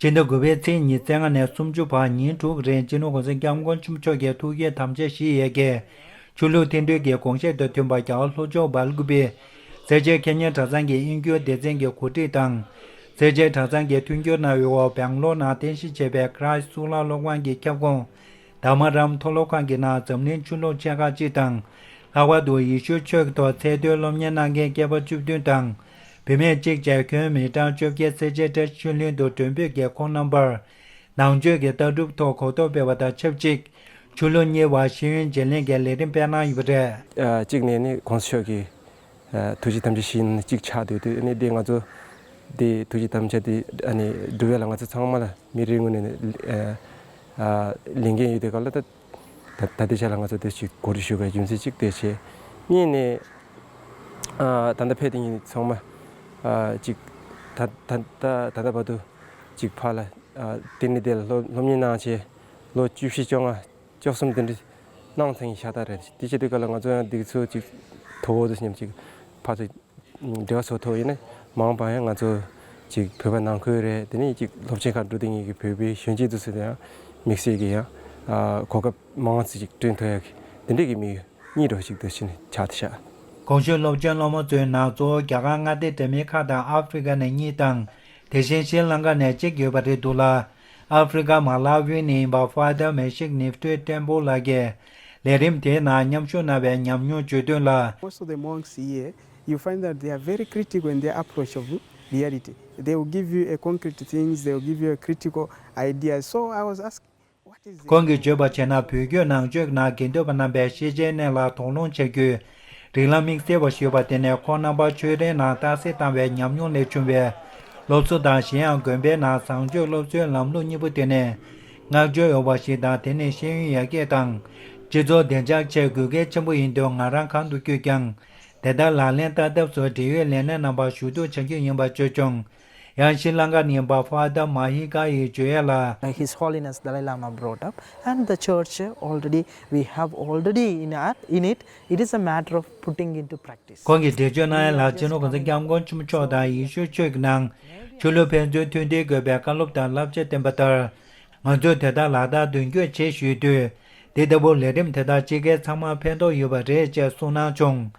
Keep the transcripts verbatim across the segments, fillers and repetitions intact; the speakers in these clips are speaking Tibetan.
སྤྱི་ཟླ་དགུ་པའི་ཚེས་ཉི་ཤུ་རྩ་ལྔ་ནས་སུམ་ཅུ་བར་ཉིན་དྲུག་རིང་སྤྱི་ནོར་༸གོང་ས་༸སྐྱབས་མགོན་ཆེན་པོ་མཆོག་གི་ཐུགས་བསྐྱེད་དམ་བཅའ་བཞེས་ཡས་ཀྱི་ཆོས་ལུགས་མཐུན་སྒྲིལ་གྱི་དགོངས་བཞེད་དང་མཐུན་པར། རྒྱ་གར་ལྷོ་ཕྱོགས་སྦེལ་ཀུ་པེ་སེར་བྱེས་ཁེ་ཉན་གྲྭ་ཚང་གི་དབྱིན་སྐད་སྡེ་ཚན་གྱི་གོ་སྒྲིག་དང་། སེར་བྱེས་གྲྭ་ཚང་གི་མཐུན་འགྱུར་གནང་བའི་འོག་སྦེང་ལོར་ནང་རྟེན་གཞི་བྱས་པའི་ཁ་ར་ཧི་སི་གཙུག་ལག་སློབ་ཁང་གི་ཁྱབ་ཁོངས་དྷརྨ་རམ་མཐོ་སློབ་ཁང་གི་ནང་འཛམ་གླིང་ཆོས་ལུགས་ཆེ་ཁག་སྤྱི་དང་། ལྷག་པར་དུ་ཡེ་ཤུའི་ཆོས་ཀྱི་ཐོག་ཚད་མཐོའི་སློབ་གཉེར་གནང་མཁན་སྐྱེས་པ་བཅུ་བདུན་དང་། བུད་མེད་གཅིག་བཅས་ཁྱོན་མི་གྲངས་བཅོ་བརྒྱད། སེར་བྱེས་བཀྲ་ཤིས་ཆོས་གླིང་དུ་མགྲོན་འབོད་ཀྱིས་ཁོང་རྣམ་པར་ནང་ཆོས་ཀྱི་ལྟ་གྲུབ་ཐོག་གོ་རྟོགས་སྤེལ་བ་དང་ཆབས་ཅིག་ཆོས་ལུགས་གཉིས་བར་ཤེས་ཡོན་བརྗེ་ལེན་གྱི་ལས་རིམ་སྤེལ་གནང་ཡོད་པ་རེད། ཨ། གཅིག་ནས་ནི་༸གོང་ས་མཆོག་གི་ཨ་ཐུགས་རྗེ་དམ་བཅའ་བཞེས་ནི་གཅིག་ཆགས་བསྡད་དུས། ཨ་ནི་དེ་ང་ཚོ་དེ་ཐུགས་རྗེ་དམ་བཅའ་དེ་ཨ་ནི་སྒྲུབ་ཡ་ལ་ང་ཚོ་ཚང་མ་ལ་མི་རེ་ངོས་ནས་ནི་ཨ་ཨ་ལས་འགན་ཡོད་དུས་སྐབས་ལ། ད་ད་ད་ལྟའི་ཆ་ལ་ང་ཚོ་དེ་ཅིག་གོ་སྒྲིག་ཞུ་དགོས་རྒྱུ་མཚན་གཅིག་དེ་བྱས། གཉིས་ནས་ཨ་ད་ལྟ་ཕེབས་དེ་ཉིན་ཚང་མ་ཨ་ཅིག་ད་ད་ད་ད་ལྟ་བར་དུ་ཅིག་ཕར་ལ་ཨ་དེ་ནས་དེ་ལ་སློབ་སློབ་གཉེར་གནང་བྱས་ལོ་བཅུ་བཞི་བཅོ་ལྔ་བཅུ་གསུམ་དེ་འདྲ་གནང་ཚར་མཁན་ཤ་སྟག་རེད། དེ་བྱེད་དུས་སྐབས་ལ་ང་ཚོ་ཡང་འདི་ཚོ་ཅིག་དོ་བོ་དང་མཉམ་ཅིག་ཕར་ཚུར་འབྲེལ་བ་བཟོ་ཐུབ་ཡིན་ན། མ་འོངས་པ་ཡང་ང་ཚོ་ཅིག་བོད་པ་ནང་ཁུལ་རེད། དེ་ནས་ཅིག་སློབ་ཆེན་ཁག་འགྲོ་དུས་ངེད་ཀྱི་བོད་པའི་གཞོན་སྐྱེས་ཚོ་ཚོ་དེ་ཡང་དམིགས་བསལ་གྱི་ཡང་ཨ་གོ་སྐབས་མང་ཙམ་ཅིག་བསྐྲུན་ཐུབ་ཡག་གི་དེ་འདྲས་ཀྱི་དམིགས་ཡུལ་གཉིས་འདྲ་ཞིག་ཏུ་ཕྱིན་ནས་ཆགས་བསྡད་ཤག་གོང་ཞུས་སློབ་ཆེན་སློབ་མ་ཚོའི་ནང་གཙོ་བོ་རྒྱ་གར་མངའ་སྡེ་འདྲ་མིན་ཁག་དང་ཨ་ཧྥེ་རི་ཁ་ནས་གཉིས་དང་། དེ་བཞིན་ཤྲི་ལང་ཀ་ནས་གཅིག་ཡོད་པ་རེད་འདུག་ལ། ཨ་ཧྥེ་རི་ཁ་མ་ལ་ཝི་ནས་ཡིན་པ་ཕ་དར་མེ་ཤིག་ནིབ་ཏུའི་ཏེན་པོ་ལགས་ཀྱིས་ལས་རིམ་དེའི་ནང་མཉམ་ཞུགས་གནང་བའི་ཉམས་མྱོང་བརྗོད་དོན་ལ། Most of the monks here, you find that they are very critical in their approach of reality. They will give you a concrete things, they will give you a critical idea. So I was asking, what is the ཁོང་གིས་བརྗོད་པར་བྱས་ན། བོད་བརྒྱུད་ནང་ཆོས་ནང་དགེ་འདུན་པ་རྣམ་པས་ཤེས་བྱའི་གནས་ལ་དོགས་སློང་བྱ་རྒྱུའི་རིགས་ལམ་དམིགས་བསལ་བ་ཞིག་ཡོད་པ། དེ་ནས་ཁོང་རྣམ་པ་ཆོས་རའི་ནང་རྟགས་གསལ་བཏང་བའི་ཉམས་མྱོང་ལས་བྱུང་བའི་སློབ་གསོ་དང་། གཞན་ཡང་དགོན་པའི་ནང་བཟང་སྤྱོད་སློབ་གསོའི་ལམ་ལུགས་གཉིས་པོ་དེ་ནས་བསྔགས་བརྗོད་ཡོད་པ་ཞིག་དང་། དེ་ནི་ཤེས་ཡོན་ཡར་རྒྱས་དང་སྤྱི་ཚོགས་བདེ་འཇགས་ཆེད་དགོས་གལ་ཆེན་པོ་ཡིན་དུས། ང་རང་གང་དུ་བསྐྱོད་ཀྱང་དེ་ལྟར་ལག་ལེན་བསྟར་ཐབས་སུ་འབྲེལ་ཡོད་ལས་སྣེ་རྣམ་པར་ཞུ་གཏུག་བྱ་རྒྱུ་ཡིན་པ་བརྗོད་བྱུང་། ཡང་ཤྲི་ལང་ཀ་ནས་ཡིན་པ་ཕ་དར་མ་ཧི་ཀ་ཡིས་བརྗོད་ཡ་ལ། His Holiness Dalai Lama brought up, and the church already, we have already in our, in it, it is a matter of putting into practice. ཁོང་གིས་འགྲེལ་བརྗོད་གནང་ཡ་ལ། སྤྱི་ནོར་༸གོང་ས་༸སྐྱབས་མགོན་ཆེན་པོ་མཆོག་དང་ཡེ་ཤུ་ཆོས་ཀྱི་ནང་ཆོས་ལུགས་ཕན་ཚུན་མཐུན་སྒྲིལ་དགོས་པའི་བཀའ་སློབ་དང་བསླབ་བྱ་བསྟན་པ་ལྟར། ང་ཚོས་དེ་ལྟར་ལག་བསྟར་དོན་འཁྱོལ་བྱེད་བཞིན་དུས། དེ་ལྟ་བུ་ལས་རིམ་དེ་དག་སྤྱི་སྒེར་ཚང་མར་ཕན་ཐོགས་ཡོད་པ་རེད་ཅེས་གསུངས་གནང་བྱུང་།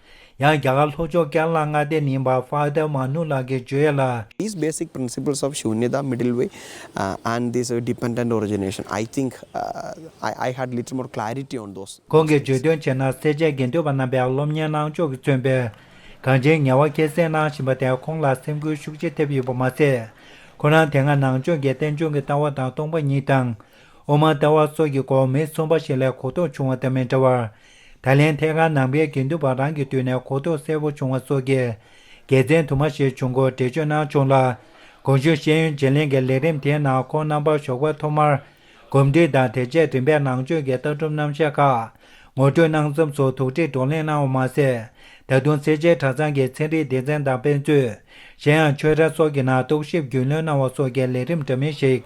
ཡང་རྒྱ་གར་ལྷོ་ཕྱོགས་ཀེ་ར་ལ་མངའ་སྡེ་ནས་ཡིན་པ་ཕ་དར་མ་ནུ་ལགས་ཀྱིས་བརྗོད་ཡ་ལ། These basic principles of Shunyata, middle way, uh, and this uh, dependent origination, I think uh, I, I had little more clarity on those. ཁོང་གིས་བརྗོད་དོན་བྱས་ན། སེར་བྱེས་དགེ་འདུན་པ་རྣམ་པས་སློབ་གཉེར་གནང་ཕྱོགས་ཀྱིས་མཚོན་པའི་གངས་ཅན་ངལ་བ་ཁྱད་བསད་གནང་བཞིན་པ་དེ་ཁོང་ལ་སེམས་འགུལ་ཤུགས་ཆེ་ཐེབས་ཡོད་པ་མ་ཟད། ཁོ་རང་དེ་སྔ་ནང་ཆོས་ཀྱི་རྟེན་འབྱུང་གི་ལྟ་བ་དང་སྟོང་པ་ཉིད་དང་། དབུ་མ་ལྟ་བ་སོགས་ཀྱི་སྐོར་མི་གསུམ་པ་ཞིག་ལ་གོ་རྟོགས་བྱུང་བ་དང་མི་འདྲ་བར། ད་ལན་ཐད་ཀར་ནང་པའི་དགེ་འདུན་པ་རང་གི་མདུན་ནས་གོ་རྟོགས་གསལ་པོ་བྱུང་བ་སོགས་ཀྱི་དགེ་མཚན་དུ་མ་ཞིག་བྱུང་སྐོར་འགྲེལ་བརྗོད་གནང་བྱུང་ལ། གོང་ཞུས་ཤེས་ཡོན་བརྗེ་ལེན་གྱི་ལས་རིམ་དེའི་ནང་ཁོང་རྣམ་པར་ཞོགས་པ་ཐོག་མར་གོམས་འདྲིས་དང་། དེ་རྗེས་རིམ་པས་ནང་ཆོས་ཀྱི་ལྟ་གྲུབ་རྣམ་གཞག་ཁག་ངོ་སྤྲོད་གནང་མཚམས་སུ་དོགས་འདྲི་བགྲོ་གླེང་གནང་བ་མ་ཟད། ད་དུང་སེར་བྱེས་གྲྭ་ཚང་གི་ཚན་རིག་སྡེ་ཚན་དང་དཔེ་མཛོད། གཞན་ཡང་ཆོས་ར་སོགས་ཀྱི་ནང་རྟོག་ཞིབ་རྒྱུས་ལོན་གནང་བ་སོགས་ཀྱི་ལས་རིམ་འདྲ་མིན་ཞིག་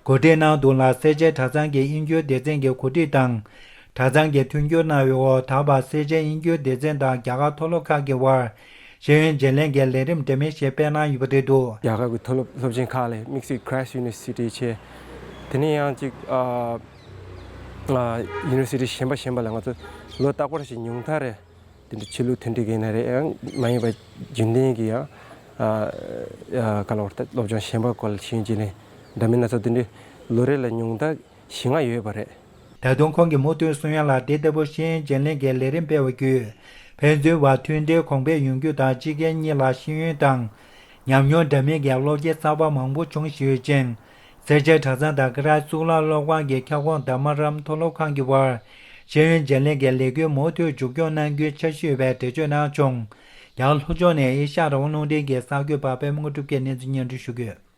གོ་སྒྲིག་གནང་འདུག་ལ། སེར་བྱེས་གྲྭ་ཚང་གི་དབྱིན་སྐྱོར་སྡེ་ཚན་གྱི་གོ་སྒྲིག་དང་། གྲྭ་ཚང་གིས་མཐུན་འགྱུར་གནང་བའི་འོག་ད་བར་སེར་བྱེས་དབྱིན་སྐྱོར་སྡེ་ཚན་དང་རྒྱ་གར་མཐོ་སློབ་ཁག་གི་དབར་ཤེས་ཡོན་བརྗེ་ལེན་གྱི་ལས་རིམ་འདྲ་མིན་ཞིག་སྤེལ་གནང་ཡོད་པ་རེད་འདུག་རྒྱ་གར་གྱི་མཐོ་སློབ་སློབ་ཆེན་ཁག་ལས་དམིགས་བསལ་Christ University བྱས། དེ་ནས་ཡང་ཅིག་ཨ་ཨ་University གཞན་པ་གཞན་པ་ལ་ང་ཚོ་ལོ་རྟག་པར་ཞིག་ཉུང་མཐའ་རེ། དེ་འདྲ་ཆོས་ལུགས་མཐུན་སྒྲིལ་གྱི་ཡིན་ན་རེད། ཡང་མ་ཡིན་པ་རྒྱུན་ལྡན་གྱི་ཡང་ཨ་ཨ་ག་ལ་བར་ད་སློབ་སྦྱོང་གཞན་པ་སྐོར་ལ་ཤེས་ཡོན་བརྗེ་ལེན་འདྲ་མིན་སྣ་ཚོགས་དེ་འདྲའི་ལོ་རེ་ལ་ཉུང་མཐའ་བཞི་ལྔ་ཡོད་པ་རེད། ད་དུང་ཁོང་གིས་མུ་མཐུད་གསུང་ཡ་ལ། དེ་ལྟ་བུ་ཤེས་ཡོན་བརྗེ་ལེན་གྱི་ལས་རིམ་སྤེལ་བ་བརྒྱུད་ཕན་ཚུན་བར་མཐུན་སྒྲིལ་གོང་འཕེལ་ཡོང་རྒྱུ་དང་། སྤྱི་སྒེར་གཉིས་ལ་ཤེས་ཡོན་དང་ཉམས་མྱོང་འདྲ་མིན་གྱི་བློ་སྐྱེད་གསར་པ་མང་པོ་བྱུང་བཞིན་ཡོད་ཅིང་། སེར་བྱེས་གྲྭ་ཚང་དང་ཀ་ར་གཙུག་ལག་སློབ་ཁང་གི་ཁྱབ་ཁོངས་དྷརྨ་རམ་མཐོ་སློབ་ཁང་གི་དབར་ཤེས་ཡོན་བརྗེ་ལེན་གྱི་ལས་འགུལ་མུ་མཐུད་མཇུག་སྐྱོང་གནང་རྒྱུའི་འཆར་གཞི་ཡོད་པའི་འགྲེལ་བརྗོད་གནང་བྱུང་། ཡང་ལྷོ་ཕྱོགས་ནས་ཨེ་ཤ་ཡ་རང་དབང་རླུང་འཕྲིན་གྱི་གསར་འགོད་པ་པད་མ་དངོས་གྲུབ་ཀྱིས་གནས་ཚུལ་སྙན་སྒྲོན་ཞུ་གི་ཡོད།